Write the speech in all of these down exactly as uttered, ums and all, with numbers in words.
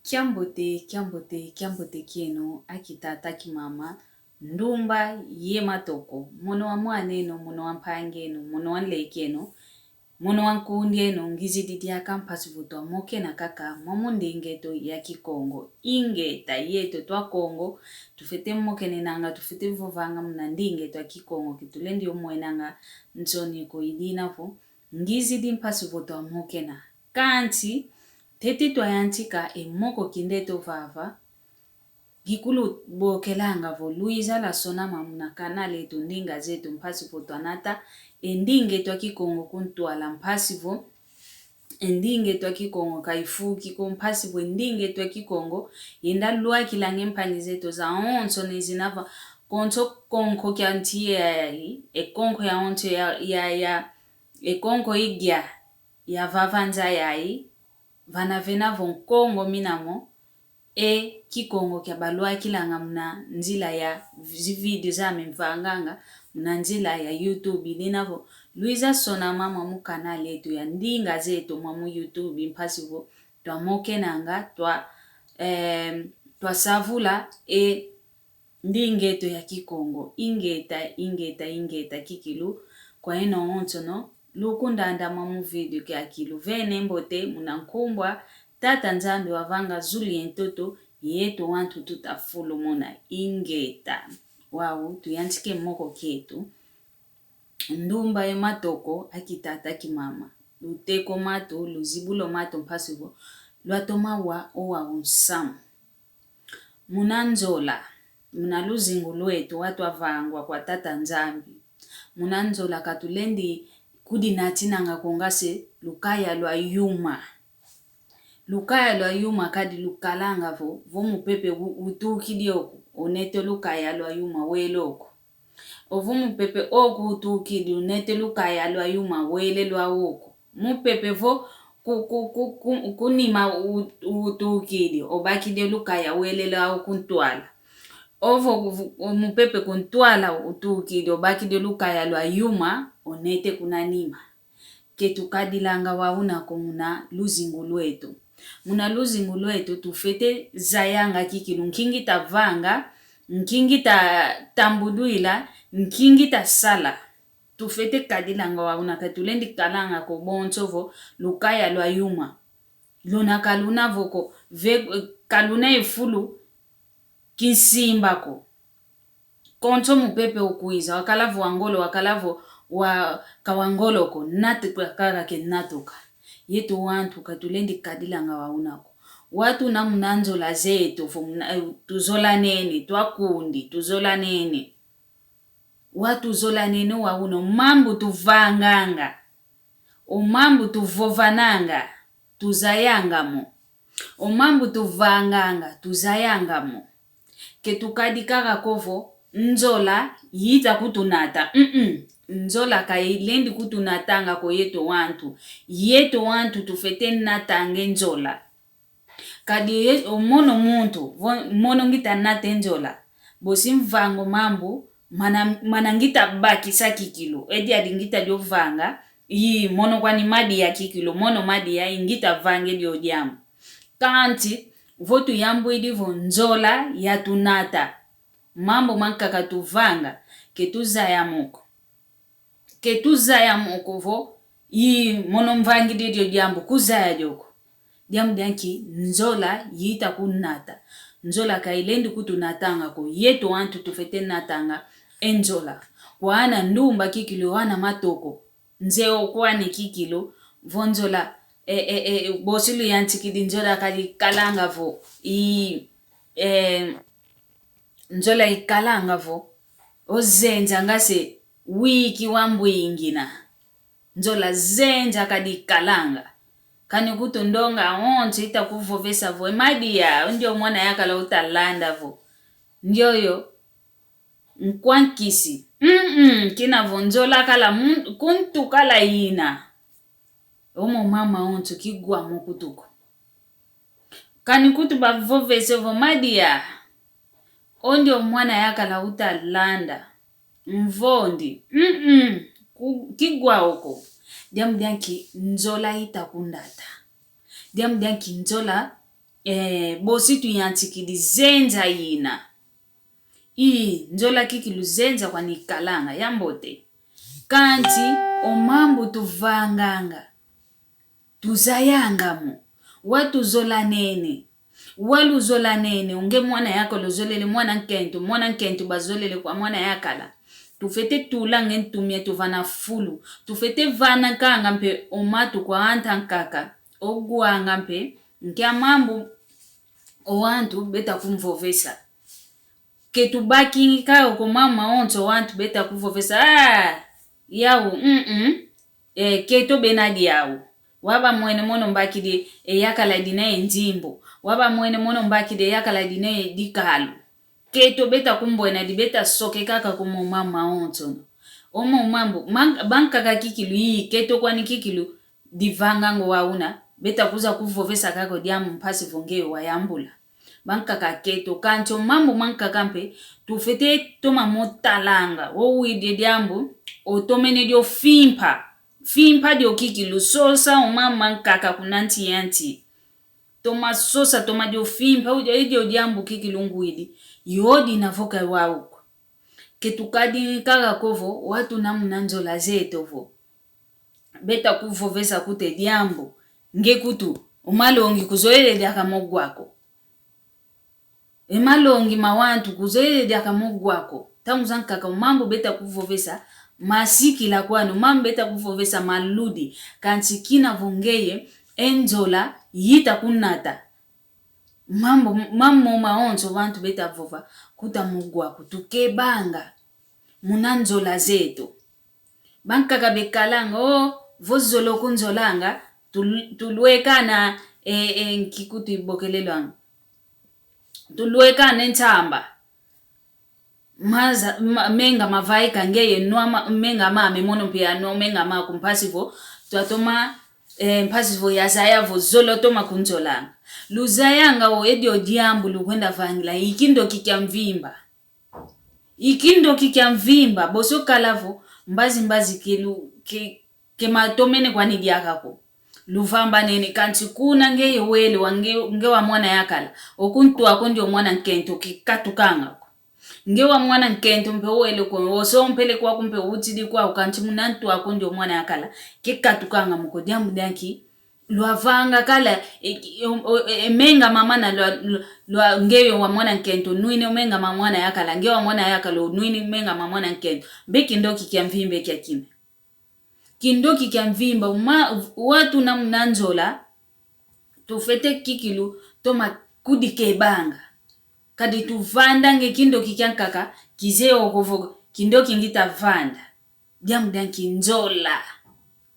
Kiambote, kiambote, kiambote kieno, akitata, akimama, ndumba ye matoko, mono wa mwaneno, mono wa mpangeno, mono wa nlekeno, mono wa nkundieno, ngizidi diaka mpasi vo twamokena kaka mwa mu ndinga eto ya Kikongo. Ingeta, yeto twa Kongo, tufwete mokenenanga, tufwete vovanga muna ndinga eto ya Kikongo, ke tulendi yo mwenanga nsoni ko. I dina vo ngizidi mpasi vo twamokena. Kansi, ntete twayantika e moko kindeto vava, kikulubokelanga vo lwiza lwasonama muna canal eto Ndinga Zeto mpasi vo twanata e ndinga eto ya Kikongo ku ntwala, mpasi vo e ndinga eto ya Kikongo ka ifuki ko, mpasi vo e ndinga eto ya Kikongo yenda lwakilanga e mpangi zeto zawonso ne zina va konso konko kia nsi yayi, e konko yawonso ya, ya, ya, e konko idia ya vava nza yayi, vana vena vo Nkongo mina mo, e Kikongo kia balwakilanga muna nzila ya zi video zame mvanganga muna nzila ya YouTube. I dina vo lwiza sonama mwa mu canal eto ya Ndinga Zeto mwa mu YouTube, mpasi vo twamokenanga, twa, em, twasavula e ndinga eto ya Kikongo. Ingeta, ingeta, ingeta kikilu kwa eno onsono lukundandama mu video kiaki. Luvene mbote muna nkumbu a Tata Nzambi wavanga zulu ye ntoto, yeto wantu tuta fulumuna. Ingeta. Wau, tuyantika e moko kieto. Ndumba ye matoko, akitata, akimama. Luteko mato, luzibula o mato mpasi vo lwatoma wa o wau nsamu. Muna nzola, muna luzingu lweto wa twavangwa kwa Tata Nzambi. Muna nzola ka tulendi kudinatinanga ko nga se lukaya lwa yuma. Lukaya lwa yuma kadi lukalanga vo, vo mupepe u-, utukidi oku, onete lukaya lwa yuma wele oku. Ovo mupepe oku utukidi, onete lukaya lwa yuma wele lwa oku. Mupepe vo ku, ku, ku, ku, kunima u-, utukidi, obakidi lukaya wele lwa oku ntwala. Ovo vu-, mupepe ku ntwala utukidi, obakidi lukaya lwa yuma, onete kuna nima. Ke tukadilanga wau una ko muna luzingu lweto. Muna luzingu lweto tufwete zayanga kikilu nki ngita vanga, nki ngita tambudwila, nki ngita sala. Tufwete kadilanga wau una, ka tulendi kalanga ko bonso vo lukaya lwa yuma. Luna ka luna vo ko, ve, ka luna e fulu kinsimba ko. Konso mupepe ukwiza, wakala vo wa ngolo, wakala vo wa, ka wa ngolo ko, nati kwa kaka ke natuka. Yeto wantu ka tulendi kadilanga wau una ko. Watu na muna nzola zeto, vo muna, eh, tuzolanene, twakundi, tuzolanene. Watu tuzolanene wau una, o mambu tuvanganga, o mambu tuvovananga, tuzayanga mo. O mambu tuvanganga, tuzayanga mo. Ke tukadi kaka ko vo nzola yita kutunata. Mm-mm. Nzola ka ilendi kutunatanga ko yeto wantu. Yeto wantu tufwete natanga e nzola. Kadi ye, o mono muntu, vo, mono ngita nata e nzola. Bosi mvanga o mambu, mana, mana ngita bakisa kikilu. E diadi ngita dio vanga, i mono kwani madia kikilu, mono madia i ngita vanga e dio diambu. Kansi, vo tuyambwidi vo nzola yatunata. Mambu mankaka tuvanga, ke tuzaya mo ko. Ke tuzaya mo ko vo, i mono mvangidi e dio diambu, kuzaya dio ko. Diambu dia nki? Nzola yita kunata. Nzola ka ilendi kutunatanga ko, yeto wantu tufwete natanga e nzola. Kwa ana ndumba kikilu, ana matoko. Nze okwane kikilu, vo nzola, e, e, e, bosi luyantikidi nzola kadi kalanga vo, i, e, nzola ikalanga vo, ozenza nga se wiki wambwingina. Nzola zenza kadi kalanga. Kani kutu ndonga onso ita kuvovesa vo, e madia, o ndio mwana yakala utalanda vo. Ndioyo, nkwa nkisi. Mm-mm, kina vo nzola kala mun-, kuntu kala ina. Omo mama onso kigwa mo kutu ko. Kani kutu bavovese vo madia, o ndio mwana yakala utalanda. Mvondi. Mm-mm, ku-, kigwa oko. Diambu dia nki? Nzola ita kundata. Diambu dia nki? Nzola Eh, bosi tuyantikidi zenza yina. I nzola kikilu zenza kwani ikalanga yambote. Kanti o mambu tuvanganga, tuzayanga mo, watuzolanene, waluzolanene, o nge mwana yakala ozolele mwana nkento, mwana nkento bazolele kwa mwana yakala. Tufete tulanga e ntumia tuvana fulu. Tufete vana kanga mpe o matu kwa anta nkaka. Ogwanga mpe nkia mambu o wantu beta kumvovesa. Ke tubaki kaka ko mambu mawonso wantu beta kuvovesa, ah, yau, mm-mm. Eh, keto bena diau. Wabamwene mono mbakidi e yakala dina e nzimbu. Wabamwene mono mbakidi e yakala dina e dikalu. Keto beta kumbwena di beta soke kaka ko mo mambu mawonso. O mo mambu, mang-, bankaka kikilu i, keto kwani kikilu divanganga o wauna, beta kuza kuvovesa kaka o diambu mpasi vo nge wayambula. Bankaka keto, kanti o mambu mankaka mpe, tufete toma mo talanga, owidi e diambu, otomene dio fimpa. Fimpa dio kikilu, sosa o mambu mankaka kuna nsi ya nsi. Toma sosa, toma dio fimpa, udia, idio diambu kikilu ngwidi, yo dina vo ka wau ko. Ke tukadi kaka ko vo, watu na muna nzola zeto vo. Beta kuvovesa kutu e diambu, nge kutu, o malongi kuzoele diaka mo gwa ko. E malongi ma wantu kuzoele diaka mo gwa ko. Ntangu zankaka o mambu beta kuvovesa masikila kwani, o mambu beta kuvovesa maludi, kanti kina vo ngeye e nzola yita kunata. Mambu, mambu mo mawonso wantu beta vova, kuta mo gwa ko, tukebanga muna nzola zeto. Bankaka bekalanga, o, vo zolo kunzolanga, tul-, tulwekana, e, e, nki kutu ibokelelwanga. Tulwekana e nsamba. Maza, ma-, menga mavaika ngeye nwa ma-, menga mame mono mpe yanwa menga maku mpasi vo, twatoma, e, mpasi vo yazaya vo zolo toma kunzolanga. Luzayanga o edio diambu lukwenda vangila, i kindoki kia mvimba. I kindoki kia mvimba, boso kala vo, mbazi mbazi ke lu-, ke, ke matomene kwani diaka ko. Luvambanene kanti kuna ngeye wele wa nge, nge wa mwana yakala. O kuntu ako ndio mwana nkento kikatukanga ko. Nge wa mwana nkento mpe wele ko, osompele kwaku mpe utidi kwaku kanti muna ntu ako ndio mwana yakala. Kikatukanga mo ko diambu dianki. Lwavanga kala, e, e, o, o, e, menga mamana lwa, lwa, lwa ngeye wa mwana nkento, nwine o menga ma mwana yakala, nge wa mwana yakala, nwine menga ma mwana nkento. Mbe kindoki kia mvimba kia kina. Kindoki kia mvimba, uma, watu na muna nzola, tufete kikilu, toma kudikebanga. Kadi tuvandange kindoki kiankaka, kizeye oko vo, kindoki ngita vanda. Diambu dianki nzola.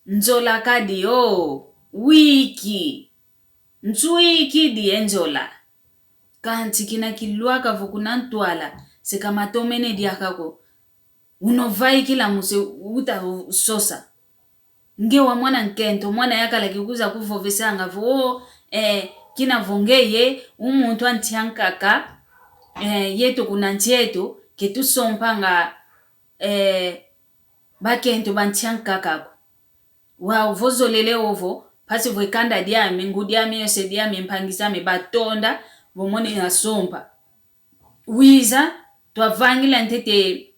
Nzola kadi o, wiki. Nswikidi e nzola. Kanti kina kilwaka vo kuna ntwala, se ka matomene diaka ko. Uno vaikila mu se uta sosa. Nge wa mwana nkento, mwana yakala kikuza kuvovesanga vo, o, e, kina vo ngeye, u muntu a nsi ankaka, e, yeto kuna nsi eto, ke tusompanga, e, bakento ba nsi ankaka ko. Wau vo zolele ovo, mpasi vo e kanda diame, ngudi ame, yose diame, mpangi zame, batonda, vo mono yasompa. Wiza, twavangila ntete,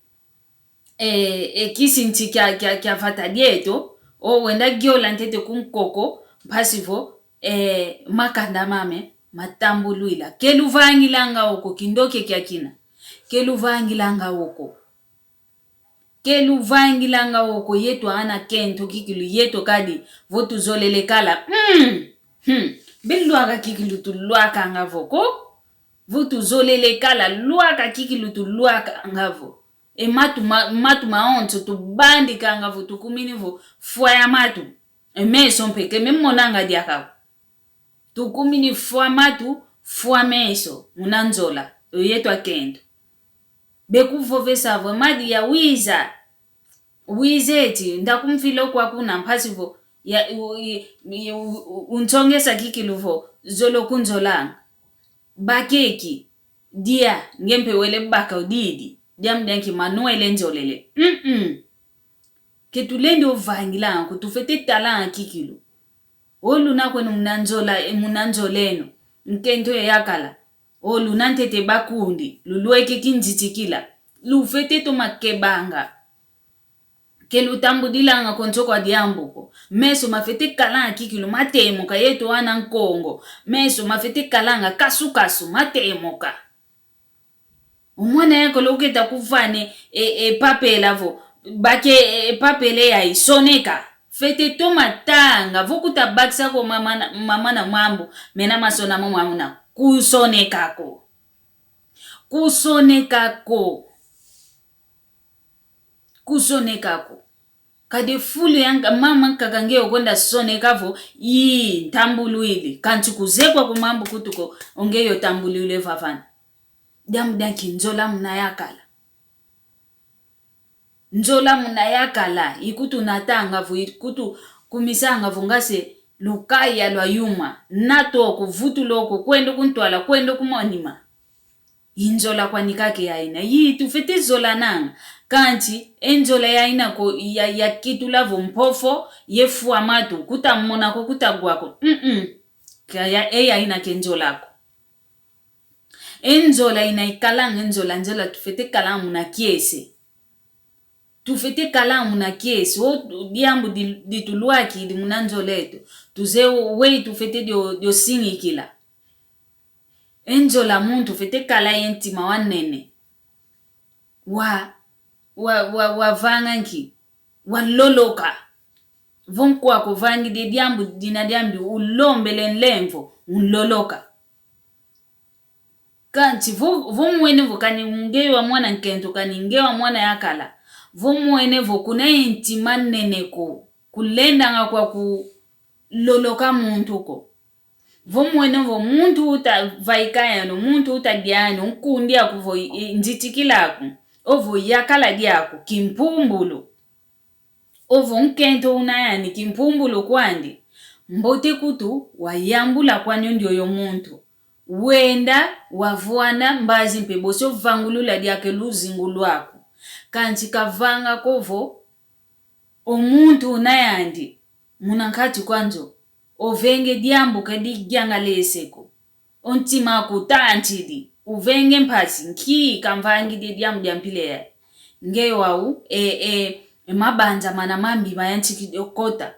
e, e kisinti kia, kia, kia vata dieto, o wenda giola ntete kunkoko, mpasi vo, e, makanda mame, matambulwila. Ke luvangilanga oko, kindoki kia kina. Ke luvangilanga oko. Ke luvangilanga oko yeto ana kento kikilu yeto kadi vo tuzolele kala. Mm. Hmm. Be lwaka kikilu tulwakanga vo ko. Vo tuzolele kala lwaka kikilu tulwakanga vo. E matu ma-, matu mawonso tubandikanga vo tukumini vo fwa ya matu. E meso mpe ke memonanga diaka ko. Tukumini fwa matu, fwa meso, muna nzola, oyeto akento. Be kuvovesa vo madi ya wiza. Wiza eti, ndakumvila okwa kuna mpasi vo, ya, u-, i-, i-, u-, u-, unsongesa kikilu vo, zolo kunzolanga. Bakeki, dia, nge mpe wele baka udidi, diambu dianki manuele nzolele. Mm-mm. Ke tulendi ovangilanga ko, tufete talanga kikilu. O luna kwenu muna nzola, e, muna nzola eno. Nkento ya yakala, o luna ntete bakundi, lulweke kinzitikila, lufwete toma kebanga. Ke lutambudilanga konso kwa diambu ko. Meso mafwete kalanga kikilu matemoka, yeto ana Nkongo. Meso mafwete kalanga kasukasu matemoka. O mwana yakala oketa kuvana e, e papela vo, bake e, e papela yayi, soneka. Fwete toma tanga, vo kuta bakisa ko mama na, mama na mambu, mena masona mo mamuna. Kusoneka ko. Kusoneka ko. Kusoneka ko. Kadi fulu ya nka-, mama nkaka nge okwenda soneka vo, ii, ntambulwile. Kansi kuzeye kwaku mambu kutu ko, o nge otambulwile vavana. Diambu dia nki? Nzola muna yakala. Nzola muna yakala, ikutunatanga vo, ikutukumisanga vo ngase lukaya lwa yuma. Nata oko, vutula oko, kwenda kuntwala, kwenda kumonima. I nzola kwani kaka yayina. Yi tufwete zolananga. Kansi, e nzola yayina ko ya, yakitula vo mpofo, yefwa matu, kuta mona ko, kuta wa ko. Mm-mm. Ka ya, e yayina ke nzola ko. E nzola ina ikalanga e nzola, nzola tufwete kalanga muna kiese. Tufwete kalanga muna kiese. O diambu di, ditulwakidi muna nzola eto. Tuzeye weyi tufwete dio, dio singikila. E nzola muntu fwete kala ye ntima wa nene. Wa, wa, wa, wavanga nki? Waloloka. Vo nkwaku vangidi diambu dina diambi ulombele nlemvo, unloloka. Kansi vo, vo mwene vo kani nge wa mwana nkento, kani nge wa mwana yakala. Vo mwene vo kuna ye ntima nene ko. Kulendanga kwaku loloka muntu ko. Vo mwene vo muntu uta vaika yandi, muntu uta dia yandi, nkundi aku vo i, i, nzitikila aku, ovo yakala diaku, kimpumbulu. Ovo nkento una yandi, kimpumbulu kwandi. Mbote kutu wayambula kwani ndioyo muntu. Wenda, wavwanda, mbazi mpe bosi ovangulula diaka e luzingu lwaku. Kansi kavanga ko vo, o muntu una yandi, muna nkati kwa nzo, ovenge diambu kadigiangalese ko. O ntima aku utantidi, uvenge mpasi, nki kamvangidi e diambu dia mpila yayi. Nge wau, e, e, e mabanza mana mambi mayantikidi okota.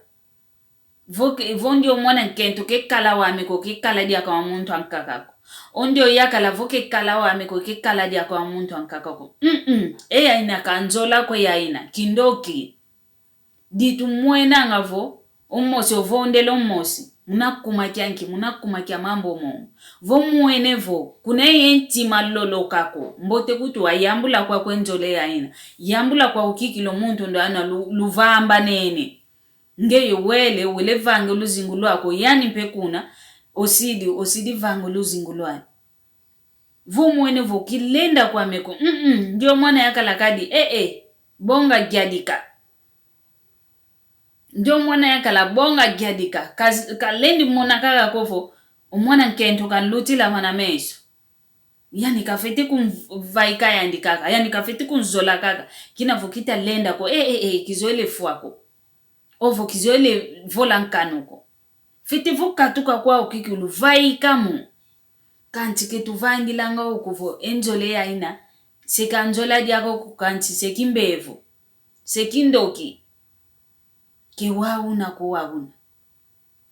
Vo ke, vo ndio mwana nkento kekala wame ko, kekala diaka wa muntu ankaka ko. O ndio yakala vo kekala wame ko, kekala diaka wa muntu ankaka ko. Mm-mm. E yayina ka nzola ko yayina, kindoki. Ditumwenanga vo, o mosi ovondele o mosi, muna kuma kia nki, muna kuma kia mambu momo. Vo mwene vo, kuna ye ntima loloka ko, mbote kutu wayambula kwaku e nzola yayina. Yambula kwaku kikila o muntu ndo ana lu, luvambanene. Ngeye wele, wele vanga luzingu lwaku, yani mpe kuna, osidi, osidi vanga luzingu lwani. Vo mwene vo kilenda kwame ko, mm-mm, ndio mwana yakala kadi, e, e, bonga giadika. Ndio mwana yakala bonga giadika, kaz-, kalendi mona kaka ko vo, o mwana nkento kanlutila vana meso. Yani kafwete kunvaika yandi kaka, yani kafwete kunzola kaka, kina vo kitalenda ko, e, e, e, kizoele fwa ko. Ovo kizoele vola nkanu ko. Fwete vo katuka kwau kikilu, vaika mo. Kansi ke tuvangilanga oku vo e nzola yayina, se ka nzola diaka ko kansi se kimbevo, se kindoki. Ke wau una ko wau una.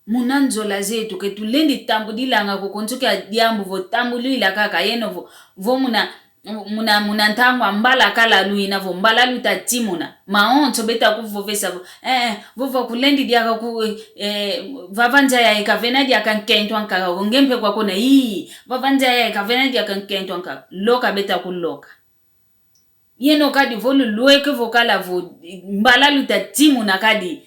Muna nzola zetu ke tulendi tambudilanga ko konso kia diambu vo tambulwila kaka yeno vo, vo muna, muna, muna ntangwa mbala kala lwina vo mbala luta timuna. Mawonso beta kuvovesa vo, eh, eh, vo vakulendi diaka ku, eh, vava nza yayi kavena diaka nkento ankaka ko, nge mpe kwakuna, ii, vava nza yayi kavena diaka nkento ankaka. Loka beta kuloka. Yeno kadi vo lulweke vo kala vo mbala luta timuna kadi.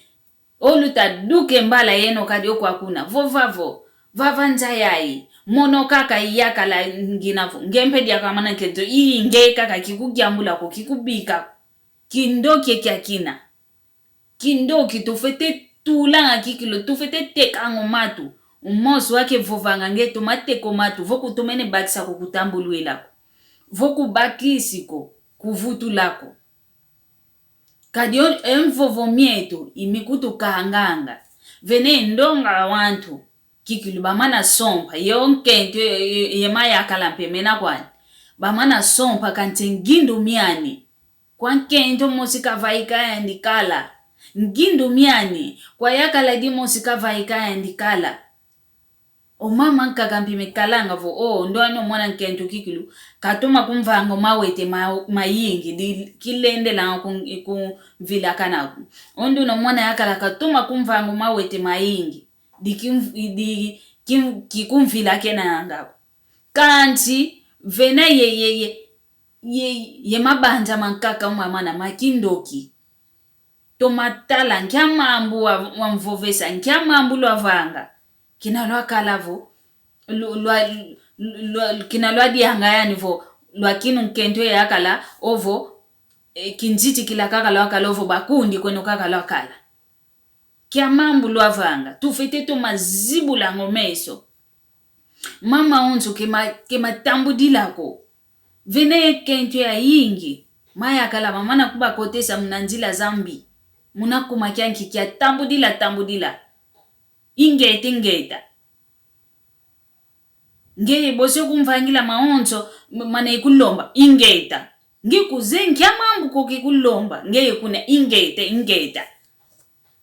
O luta duke mbala yeno kadi o kwakuna. Vo vavo. Vava nza yayi. Mono kaka yakala ngina vo. Nge mpe diaka mwana nkento. Ii, nge kaka kikugiambula ko, kikubika ko. Kindoki kia kina. Kindoki tufwete tulanga kikilu, tufwete tekanga o matu. O mosi wa kevovanga nge toma teka o matu, vo kutomene bakisa ko kutambulwila ko. Vo kubakisi ko, kuvutula ko. Kadi o, e mvovo mieto, i mikutukanganga. Vene ndonga wantu. kikilu bamana sompa, ye o nkento ye, ye, ye mayakala mpe mena kwani. Bamana sompa kansi ngindu miani. Kwa nkento mosi kavaika yandi kala. Ngindu miani, kwa yakala dimosi kavaika yandi kala. O mama nkaka mpe mekalanga vo, o, ndo ano mwana nkento kikilu, katoma kumvanga mawete ma, mayingi, di kilendelanga ku, kumvilakana ko. O ndo ano mwana yakala katoma kumvanga mawete mayingi, di kim, di kim, kikumvilakenanga ko. Kansi, vena ye, ye, ye, ye, ye mabanza mankaka mama mana ma kindoki. Toma tala, nkia mambu wa, wamvovesa, nkia mambu lwavanga. Kina lwakala vo, lu, lwa, lwa, kina lwadianga yani vo, lwakinu nkento yakala, ovo, e, kinzitikila kaka lwakala, ovo bakundi kweno kaka lwakala. Kia mambu lwavanga, tufwete toma zibulanga o meso. Mama onso ke ma, ke matambudila ko. Vena ye nkento yayingi, mayakala mamana kubakotesa muna nzila zambi. Muna kuma kianki kia tambudila, tambudila. Ingeta, ingeta. Ngeye bosi okumvangila mawonso, m-, mana ikulomba, ingeta. Nge kuzeye nkia mambu ko kikulomba, ngeye kuna ingeta, ingeta.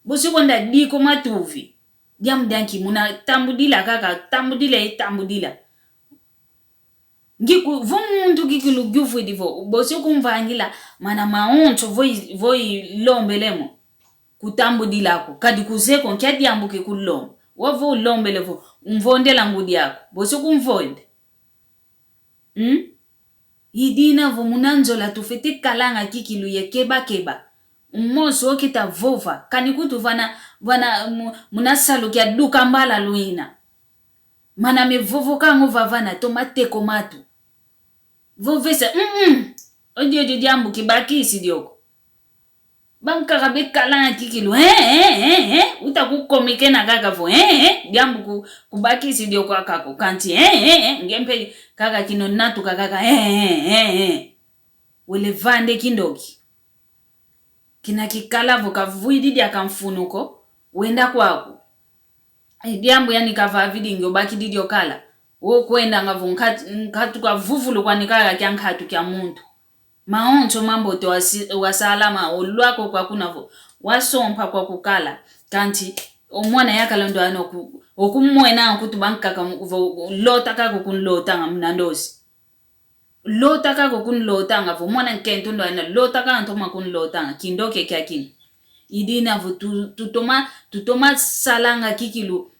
Bosi okwenda diko matuvi. Diambu dianki muna tambudila kaka, tambudila ye tambudila. Ngiku, vo muntu kikilu yuvwidi vo, bosi okumvangila, mana mawonso vo i, vo ilombele mo. Kutambudila ko, kadi kuzeye ko nkia diambu kikulomba. Wau vo ulombele vo, umvondela ngudi aku. Bosi okumvonde. Hmm? Idina vo muna nzola tufwete kalanga kikilu ye keba keba. Umosi okita vova. Kani kutu vana, vana mu, muna salu kia duka mbala luina. Mana mevovokanga ovavana toma teko matu. Vovesa, mm, mm. O diodio diambu kibakisi dio ko. Bankaka bekalanga kikilu, eh, eh, eh, eh. Uta kukomekena kaka vo, eh, eh. Diambu ku, kubakisi dio ko kaka ko. Kansi, eh, eh, eh. Nge mpe kaka kino natuka kaka, eh, eh, eh, eh. Wele vande kindoki. Kina kikala vo kavwidi diaka mfunu ko, wenda kwaku. E diambu yani kavavidi nge obakidi dio kala. Okwendanga vo nkat-, nkatu kavuvulu kwani kaka kia nkatu kia muntu. Mawonso mambote wasi-, wasala ma olwako kwa kuna vo. Wasompa kwa kukala. Kansi, o mwana yakala ndo ano ku, okumwena nkutu bankaka mu-, vo, lota kaka kunlotanga muna ndozi. Lota kaka kunlotanga vo mwana nkento ndo ana lota kaka ntoma kunlotanga kindoki kia kina. Idina vo tu, tutoma, tutoma salanga kikilu,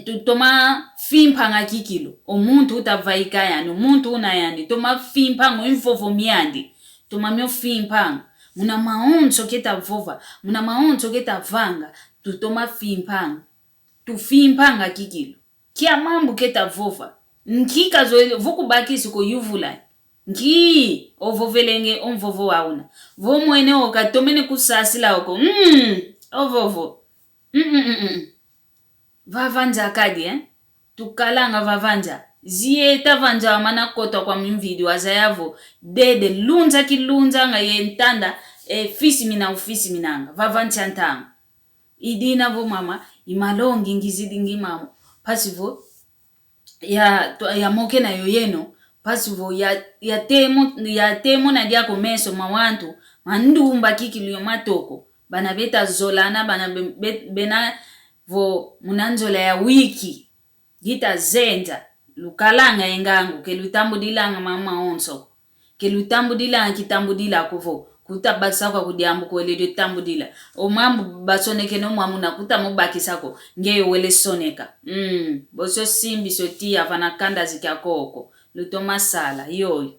tutoma fimpanga kikilu. O muntu uta vaika yani, o muntu una yani, toma fimpanga o mvovo miandi. Toma mio fimpanga. Muna mawonso keta vova, muna mawonso keta vanga, tutoma fimpanga. Tufimpanga kikilu. Kia mambu keta vova. Nki kazoele, vo kubakisi ko yuvula. Nki, ovovelenge, o mvovo wauna. Vo mwene o katomene kusasila oko. Mm, ovovo. Mm, mm, mm, mm. Vavanja kadi, eh? Tukalanga vavanja. Zieta vanja wamana kota kwa mimvidi wazaya vo. Dede, lunza kilunzanga ye ntanda, e, fisi mina ufisi minanga. Vavanja ntanga. Idina vo mama, i malongi ngizidi ngi mama. Mpasi vo, ya, to, yamokena yo yeno. Mpasi vo, ya, yatemo, yatemona diaka o meso ma wantu, mandumba kikilu yo matoko. Bana beta zolana, bana be, be, bena vo muna nzola ya wiki. Dita zenza, lukalanga ye ngangu, ke lutambudilanga mama onso. Ke lutambudilanga kitambudila ko vo, kutabakisa kwaku diambu kwele dio tambudila. O mambu basonekene o mwamuna kuta mubakisa ko, ngeye wele soneka. Mm, bosi o simbi sio tiya vana kanda zi kia koko. Lutoma sala, yoyo.